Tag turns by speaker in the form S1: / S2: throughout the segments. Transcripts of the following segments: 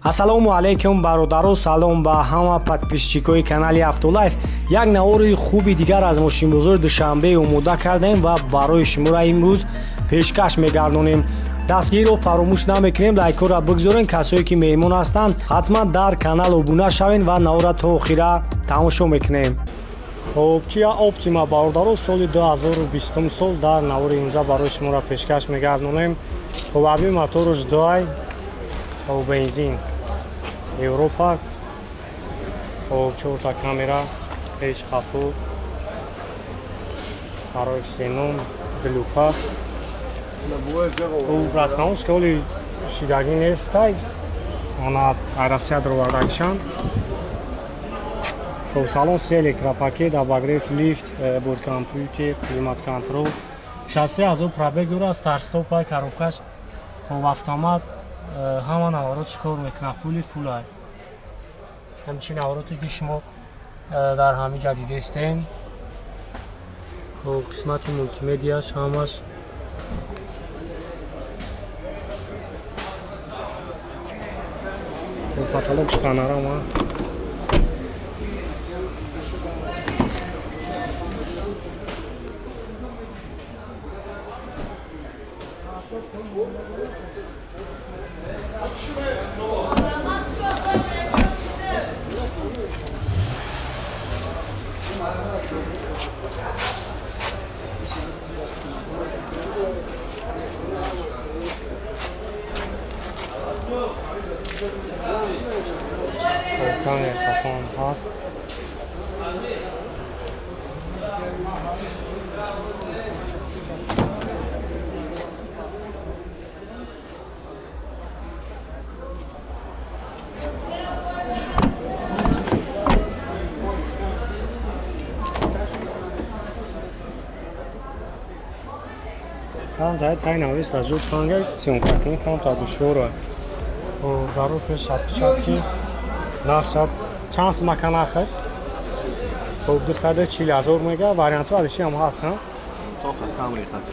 S1: Ассалому алайкум бародаро, салом ба ҳама подписчикои канали Автолайф. Як навори хуби дигар аз мошинбозори Душанбе омода кардем ва барои шуморо имрӯз пешкаш мегардонем. Дастгириро фаромӯш намекунем, лайкҳоро бигзорен. Касое ки меҳмон ҳастанд, ҳатман дар канал обуна шавен ва наворро то охира тамошо мекунем. Хоб, Kia Optima бародаро, соли 2020 сол дар навори имрӯза барои шуморо пешкаш мегардонем. Хоб, аби моторш 2, хоб, бензин Европа, хоб, 4 камера, пеш хафу, фарои ксенон, глюпа. Хоб, расмаон школи шидагӣ нестай, ана Россия даровардагишанд. Хоб, салон се электропакет, обогрев, лифт, борткомпютер, климат-контрол, 63,000 пробег дорад, старт-стопай, коробкаш, хоб, автомат, ҳама наворот чӣ кор мекунад, фули фулай. Ҳамчин навороте ки шумо дар ҳамин ҷа дидестен. Хоб, қисмати мултимедияш ҳамаш. Хоб, потолокш панорама. Камера хафон ҳаст. Камта тай навис лажуд ханга съёмка кунӣ камта душвора. Даро пеш отпечатки нархша чанд сумака нарх аст? Хоб, 240,000 мега, вариантҳо алиши ҳам ҳаст, ҳа?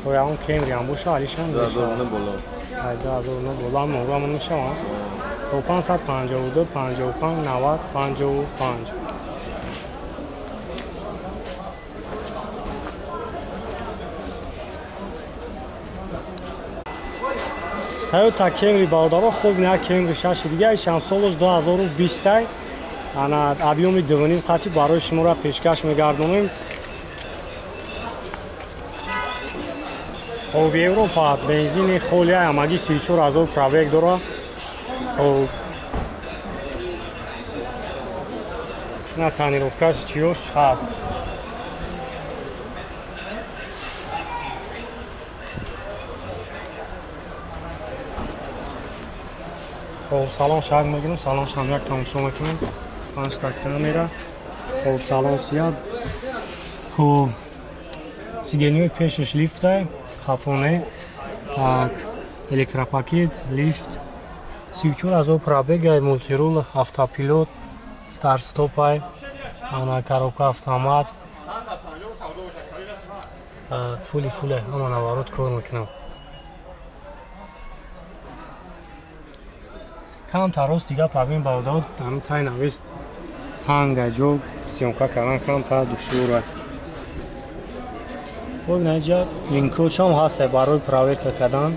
S1: Хоб, ягон Кемри ҳам боша, алиши ҳам мешавад. 2009 боло номрамон мешавад. Хоб, 552 55 90 55. Toyota Camry бародаро, хуб, не Camry 6 дига, ишам солаш 2020. Ана объёми 2.5 қати барои шуморо пешкаш мегардонем. Хоб, Европа, бензини холия, ҳамагӣ 34,000 пробег дора. Хоб, на тонировкаш чиёш ҳаст. Хоб, салон шак мегирем, салон шам як тамошо мекунем. 5 та камера. Хоб, салон сияд. Хоб, сиденьои пешаш лифтай, хафоне. Так, электропакет, лифт. 34,000 пробегай, мультирул, автопилот, старт-стопай, ана коробка автомат. Фули фуле, ҳама наворот кор мекунам. Камтар рост дига пабин бародаро, ҳамин тай навис танга ҷо съёмка кардан камтар душвора. Хоб, инаҷа линкочам ҳаст барои проверка кардан.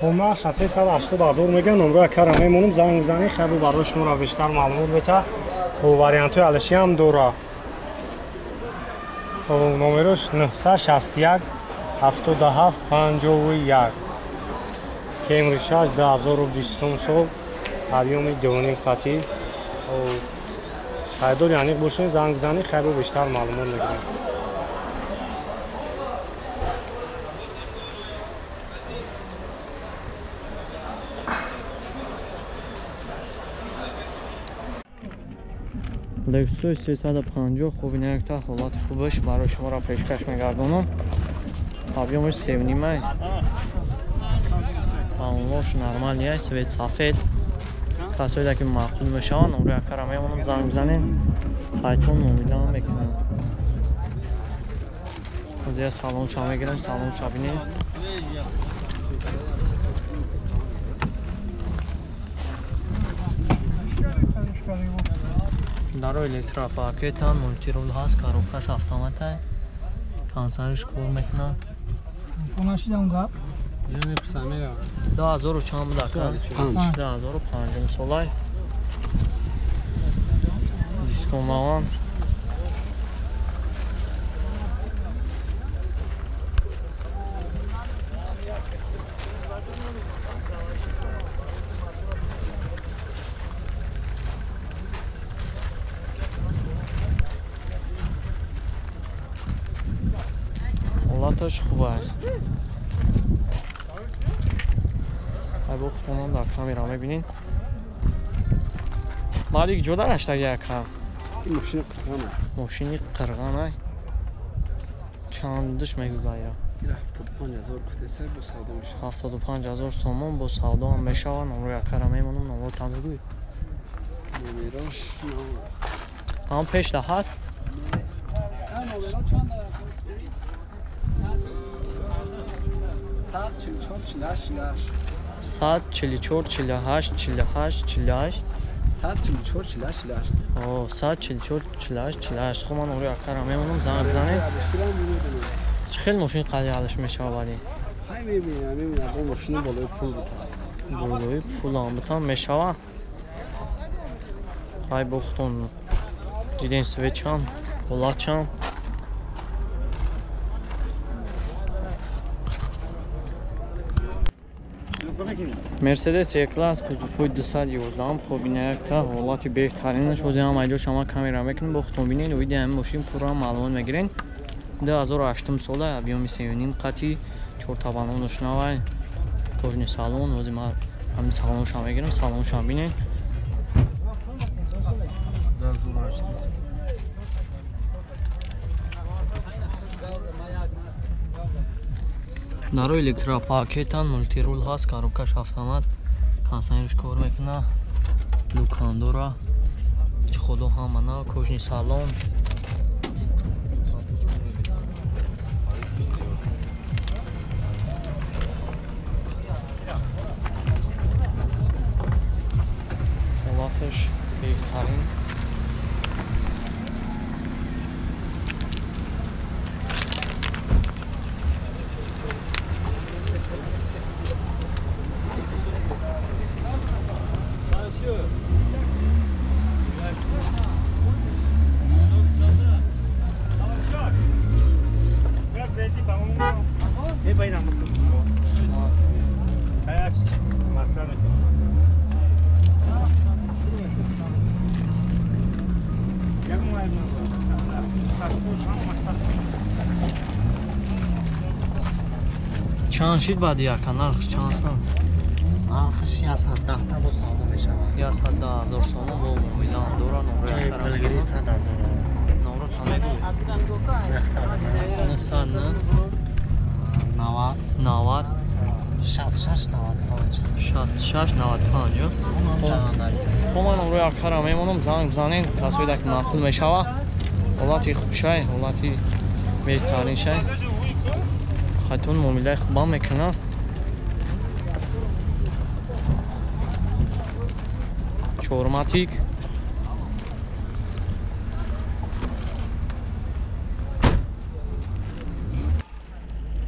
S1: Хоб, 680,000 меган, номроя кара мемонам, занг бизанед, хабу барои шуморо бештар маълумот бета. Хоб, вариантҳои алиши ҳам дора. Хоб, номерош 961 77 51. Camry 6 2020 сол, объёми 2.5 қати Харидори аниқ бошед, занг бизанед, хайру бештар маълумот мегиред.
S2: Lexus 350 хуб ин якта ҳолати хубаш барои шуморо пешкаш мегардонам. Объёмаш 7,5. Паунлош нормалӣ аст, цвет сафед. Касоеда ки маъқул мешаванд, онро якара мемонам, занг бизанед. Хайтон муомила мекунанд. Ҳозир салонша мегирам, салонша бинед. Даро электропакетан, мультирул ҳаст, коробкаш автоматай, консерш кор мекунад. 2000 чанд буда ака? 2005 солай. Дисконлаван. Ҳолаташ хубай. Ай бо худтонам дар камера мебинед. Малик ҷода гаштаги ака?
S3: Мошини қирғана.
S2: Мошини қирғана. Чандиш мегӯяд я?
S3: 75,000 гуфтеса бо савдо мешавад.
S2: 75,000 сомон бо савдо ҳам мешавад. Номро якара мемонам, номро там бигӯй.
S3: Номерош
S2: ҳам пешда ҳаст?
S3: Сад 44 48 48.
S2: Сад 44 48 48 48.
S3: Сад 44 48 48.
S2: О, сад 44 48 48. Хуб, ман номро якара мемонам, занг бизанед. Чӣ хел мошин қадри алиш мешавад вале?
S3: Ҳай мебинам, мебинам, бо мошини болои пул бутам.
S2: Болои пулам бутам мешавад. Ҳай бо худтон дидем свечам, ҳолатчам. Мерседес Е-класс кузовҳои 211 хуб ин якта ҳолати беҳтаринаш. Ҳозир ҳам айдо шама камера мекунем, бо худтон бинед, оиди ҳамин мошин пурра маълумот мегирен. 2008 сола, объёми 3,5 қати, 4 табанонаш навай, кожни салон. Ҳозир ман ҳамин салоншам мегирам, салоншам бинед.
S3: 2008
S2: Даро электропакетан, мультирул ҳаст, коробкаш автомат, консайнерш кор мекунад, лукандора, чиходо ҳама на, кожни салон. Ҳолаташ беҳтарин. Чанд шид баъди яка нархш чанд сом?
S4: Нархш 110 бо савдо мешавад.
S2: 110,000 сомон бо муомила ҳам дорад. Номро якара
S4: пулгирӣ 100,000.
S2: Номро та мегӯй?
S4: 900
S2: 900 90
S4: 66 95
S2: 66 95. Хуб, ман номро якара мемонам, занг бизанед, касоеда ки маъқул мешавад. Ҳолати хубшай, ҳолати беҳтариншай. Хайтон муомилаи хубам мекунад. Чорматик.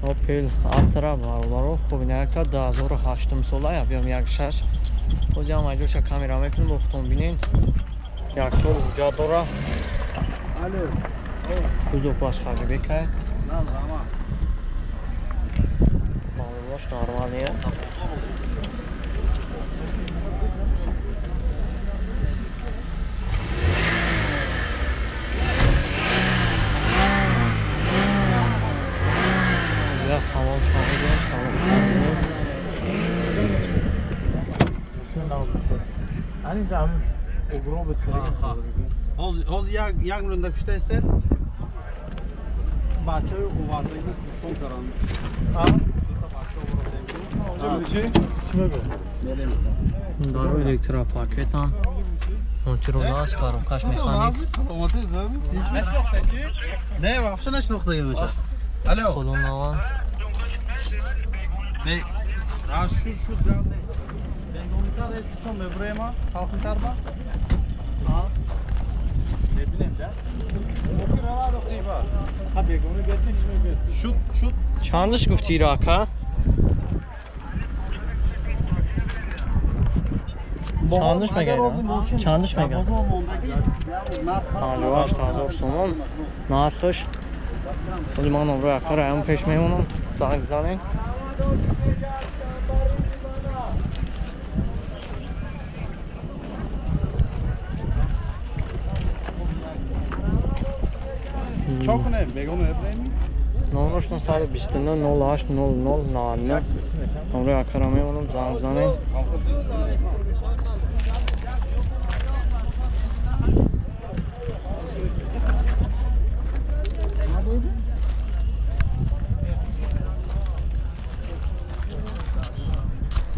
S2: Opel Astra бародаро, хуб ин якта 2008 сола, объём 1,6. Ҳозир ҳам айҷоша камера мекунем, бо худтон бинед. Як сол ҳуҷҷат дора. Кузоваш хаҷибекай. Маълумотш нормалия.
S3: Ҳозир як миллион куштаистед? Бачаҳои овардагӣ телефон каранд. Дута бача овардем.
S2: Дару электропакетам. Монтировка аст, коробкаш механик.
S3: Не, вообще нашинохтагӣ меша. Алло.
S2: Колоннаван.
S3: Не, шуд шуд гап не. Бенгомитар аст, чон мебурема, салқинтар ба? Шуд шуд.
S2: Чандаш гуфти ира ака? Чандаш мегӯяд? Чандаш мегӯяд? 58 000 сомон нархаш. Ҳози ман обрӯи акаро ҳам пеш мемонам. Занг занед.
S3: Чо кунем? Бегоно мебурем?
S2: Номераш 929 08 00 99. Номрои акаро мемонам, занг занед.